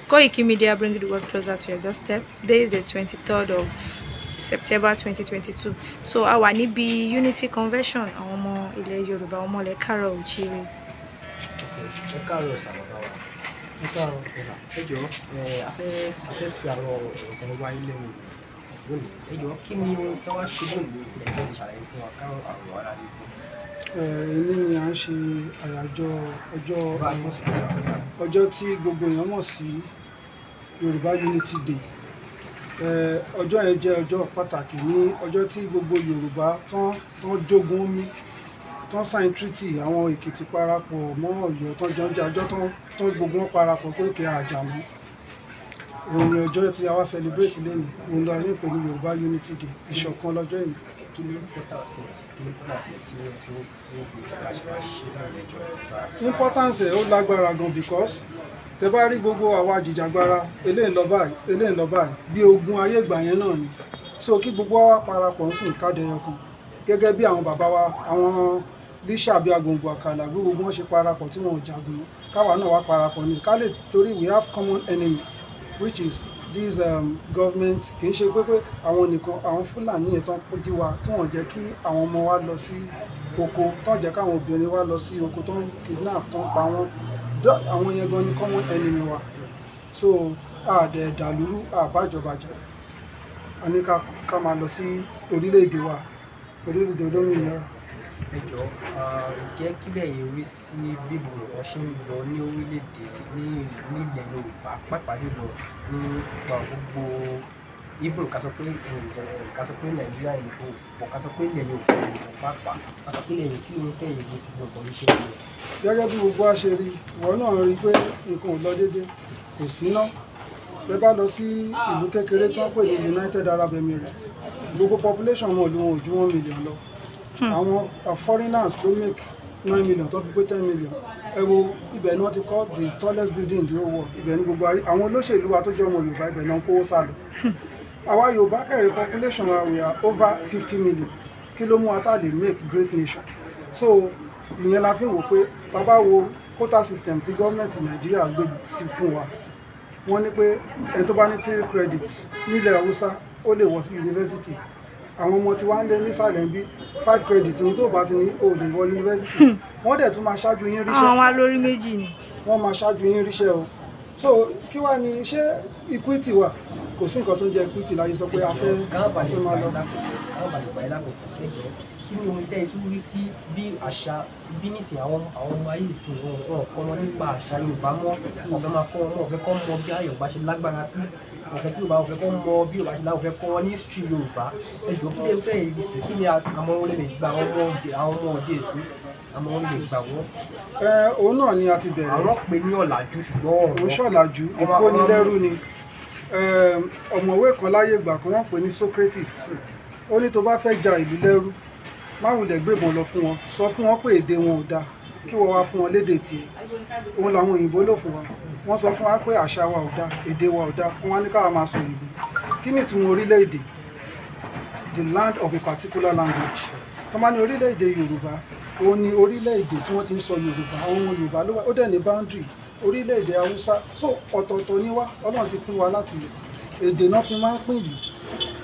Koiki Media, bringing the world closer to your doorstep. Today is the 23rd of September 2022. So a wà níbi Unity Convention àwọn ọmọ ilẹ̀ Yorùbá, ọmọ ilẹ̀ Káàárọ̀ Oòjíire. Ẹ káàárọ̀ sà, bàbá wa. Ẹ káàárọ̀. Ẹ jọ̀ọ́, ẹ a fẹ́ fi àwọn ọ̀rọ̀ kan wá ilé wò lónìí. Ẹ jọ̀ọ́, kí ni ohun tó wá ṣe lónìí? Ẹ jẹ́ lè ṣàlàyé fún wa káwọn àwọn ará lè gbọ́. Èní ni à ń ṣe àyájọ́ ọjọ́ Bá a gbọ́ sí ìṣàkóso. ọjọ́ tí gbogbo èèyàn mọ̀ sí Yorùbá Unity Day. Ọjọ́ yẹn jẹ́ ọjọ́ pàtàkì, ní ọjọ́ tí gbogbo Yorùbá tán jogun omi, tán sign treaty, àwọn Èkìtì parapọ̀ mọ́ Ọ̀yọ́, tán jọ ń jà, ọjọ́ tán gbogbo wọn parapọ̀ pé kí a jà mọ́, òun ni ọjọ́ tí a wá celebrate lónìí. Òun la yín pè ní Yorùbá Unity Day, ìṣọ̀kan lọ́jọ́ ìní. Kí ni importance ẹ̀ tí wọ́n fi ká ṣe máa ṣe lónìí ẹjọ́? Importance ẹ̀ ó lágbára gan, because tẹ bá rí gbogbo àwa jìjàgbara, eléyìí ń lọ báyìí, eléyìí ń lọ báyìí, bí ogun ayé ìgbà yẹn náà ni. So kí gbogbo wa parapọ̀ ń sìn káde ọkàn gẹ́gẹ́ bí àwọn bàbá wa, àwọn Lísàbí Agbòǹgbò Àkàlà, bí gbogbo wọn ṣe parapọ̀ tí wọn ò jagun, káwa náà wá parapọ̀ ní ká lè, torí we have common enemy, which is this government. Kì í ṣe pé àwọn nìkan, àwọn Fúlàní yẹn tán jí wa, tí wọ́n jẹ́ kí àwọn ọmọ wa lọ sí oko, tán jẹ́ káwọn obìnrin wa lọ sí oko, tán kidnap, tán pa wọ́n. Àwọn yẹn gan ni common enemy wa. So àdẹ̀ dàlúrú àbájọbàjẹ́, a ní ká máa lọ sí orílẹ̀-èdè wa, orílẹ̀-èdè olómìnira. Ẹ jọ̀ọ́, ǹjẹ́ kí lẹ̀yin rí sí bí gbogbo nǹkan ṣe ń lọ ní orílẹ̀-èdè, ní nílẹ̀ Yorùbá, pàápàá jùlọ nípa gbogbo, even ká sọ pé Nàìjíríà nìkan pọ̀, ká sọ pé ilẹ̀ Yorùbá nìkan pàápàá, ká sọ pé ilẹ̀ Yorùbá, kí ló ń tẹ̀yìn rí sí gbogbo nǹkan yìí ṣe ń lọ? Gẹ́gẹ́ bí gbogbo wa ṣe rí, ìwọ náà rí i pé nǹkan ò lọ déédé, kò síná. Tẹ bá lọ sí ìlú kékeré tí wọ́n pè ní United Arab Emirates, gbogbo population wọn ìlú wọn ò ju 1 million lọ. Àwọn foreigners ló make 9 million tó fi pé 10 million. Ẹ wo ibẹ̀ ni wọ́n ti kọ́ the tallest building in the whole world. Ibẹ̀ ni gbogbo àwọn olóṣèlú wa tó jẹ́ ọmọ Yorùbá, ibẹ̀ náà ń kówó sá lọ. Àwa Yorùbá kẹrì, population wa, we are over 50 million. Kí ló mú wa tá lè make great nation? So ìyẹn la fi ń wò pé tá a bá wo quota system tí gọ́ọ̀mẹ̀ntì Nàìjíríà gbé sí fún wa, wọ́n ní pé ẹni tó bá ní three credits nílẹ̀ Haúsá, ó lè wọ yunifásitì. Àwọn ọmọ tí wọ́n ń lé nísàlẹ̀ ń bí, five credits ní tó bá ti ní, ó lè wọ yunifásitì. Wọ́n dẹ̀ tún máa ṣáájú yín ríṣẹ́. Àwọn wa lórí méjì ni. Wọ́n máa ṣáájú yín ríṣẹ́ o. So kí wàá ní ṣé equity wà? Kò sí nǹkan tó ń jẹ́ equity láyé. Sọ pé a fẹ́ Káwọn a fẹ́ máa lọ. Káwọn balẹ̀ gbà yín lákòókò. Ẹ jọ̀ọ́, kí ni ohun tẹ́ ẹ tún rí sí bí àṣà bí nísìn àwọn ọmọ ayé ìsìn, wọn kọ́ wọn nípa àṣà Yorùbá mọ́? Wọn fẹ́ máa kọ́ wọn, wọn fẹ́ kọ́ mọ bí Yorùbá ṣe lágbára sí, wọn fẹ́ kí Yorùbá, wọn fẹ́ kọ́ mọ bí Yorùbá ṣe láwọn, fẹ́ kọ́ wọn ní history Yorùbá. Ẹ jọ̀ọ́, kí lè fẹ́ yìí sí? Kí ni àmọ́ wọn lè gba àwọn ọmọ òde ìsìn, àmọ́ wọn lè gbà wọ́n? Ẹ òun náà ni a ti bẹ̀rẹ̀. Àwọn pè ní ọ̀làjú, ṣùgbọ́n Òun ṣọ̀làjú, ìkónilẹ́rú ni. Ọ̀mọ̀wé kan láyé ìgbà kan, wọ́n pè ní Socrates, ó ní tó bá fẹ́ ja ìlú lẹ́rú, má wulẹ̀ gbébọn lọ fún wọn, sọ fún wọn pé èdè wọn ò dáa, kí wọ́n wá fún wọn lédè tiẹ̀. Òun làwọn òyìnbó lò fún wa. Wọ́n sọ fún wa pé àṣà wa ò dáa, èdè wa ò dáa, wọ́n wá ní káwa máa sọ òyìnbó. Kí ni ìtumọ̀ orílẹ̀-èdè? The land of a particular language. Tó bá ní orílẹ̀-èdè Yorùbá, òun ni orílẹ̀-èdè tí wọ́n ti ń sọ Yorùbá, àwọn ọmọ Yorùbá ló wà. Ó dẹ̀ ní boundary orílẹ̀-èdè Haúsá. So ọ̀tọ̀ọ̀tọ̀ ni wá. Ọlọ́run ti pín wa láti ilẹ̀, èdè náà fi máa ń pín ìlú.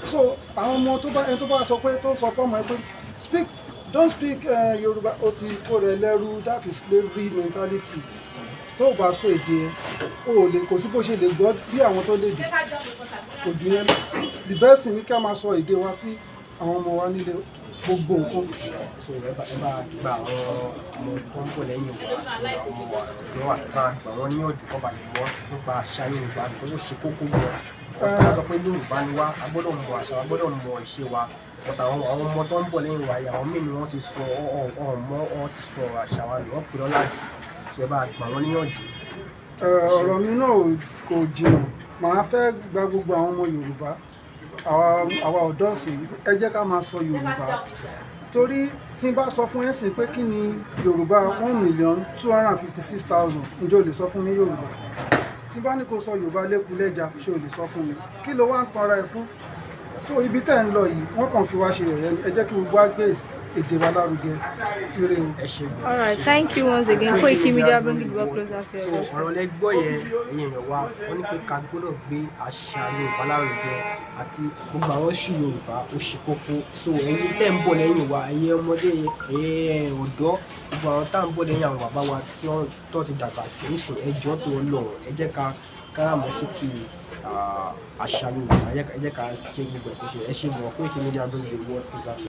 So àwọn ọmọ tó bá, ẹni tó bá sọ pé, tó sọ fọ́mọ ẹ pé speak, don't speak Yorùbá, ó ti kó rẹ lẹ́rú. That is slavery mentality. Tó o bá sọ èdè ẹ, o ò lè, kò sí bó ṣe lè gbọ́ bí àwọn tó lè dè. Kò jù yẹn lọ. The best thing ni ká máa sọ èdè wa sí àwọn ọmọ wa nílé, gbogbo nǹkan. So ẹ bá gba àwọn ọmọ tó ń bọ̀ lẹ́yìn wa àti àwọn ọmọ wa ọ̀dọ́ wa, bá gbà wọ́n ní ọ̀dùn kọ́ balẹ̀ mọ́ nípa àṣà Yorùbá, because ó ṣe kókó gan. Wọ́n sọ pé Yorùbá ni wá, a gbọ́dọ̀ mọ àṣà wa, a gbọ́dọ̀ mọ ìṣe wa. Because àwọn ọmọ tó ń bọ̀ lẹ́yìn wa yìí, àwọn míì ni wọ́n ti sọ ọmọ, wọ́n ti sọ àṣà wa nù, wọ́n pè lọ́làjù. So ẹ bá gbà wọ́n níyànjú. Ọ̀rọ̀ mi náà kò jìnnà. Màá fẹ́ gba gbogbo àwọn ọmọ Yorùbá, àwa ọ̀dọ́ ìsìn, ẹ jẹ́ ká máa sọ Yorùbá, torí tí n bá sọ fún ẹ sìn pé kí ni Yorùbá 1,256,000, ǹjẹ́ o lè sọ fún mi Yorùbá? Tí n bá ní kó sọ Yorùbá lẹ́kùlẹ́jà, ṣé o lè sọ fún mi? Kí ló wá ń tanra ẹ fún? So ibi tẹ́ ń lọ yìí, wọ́n kàn fi wá ṣe yẹ̀yẹ́ ni. Ẹ jẹ́ kí gbogbo wa gbé èdè wa lárugẹ. Ire o. Ẹ ṣe gan. All right, thank you once again. Koiki Media, bringing the world closer to your So doorstep. ọ̀rọ̀ lẹ gbọ́ yẹn, ẹ̀yin èèyàn wa. Wọ́n ní pé ká gbọ́dọ̀ gbé àṣà Yorùbá lárugẹ àti gbogbo àwọn oṣù Yorùbá, ó ṣe kókó. So ẹ̀yin tẹ́ ń bọ̀ lẹ́yìn wa, ẹ̀yin ọmọdé, ẹ̀yin ọ̀dọ́, gbogbo àwọn tá à ń bọ̀ lẹ́yìn àwọn bàbá wa tí wọ́n tó ti dàgbà sí nísìn, ẹ jọ̀ọ́ tó lọ, ẹ jẹ́ ká káràmọ́sókè àṣà Yorùbá. Ẹ jẹ́ ká ṣe gbogbo ẹ̀ tó ṣe. Ẹ ṣe mọ̀ Koiki Media, bring the world closer to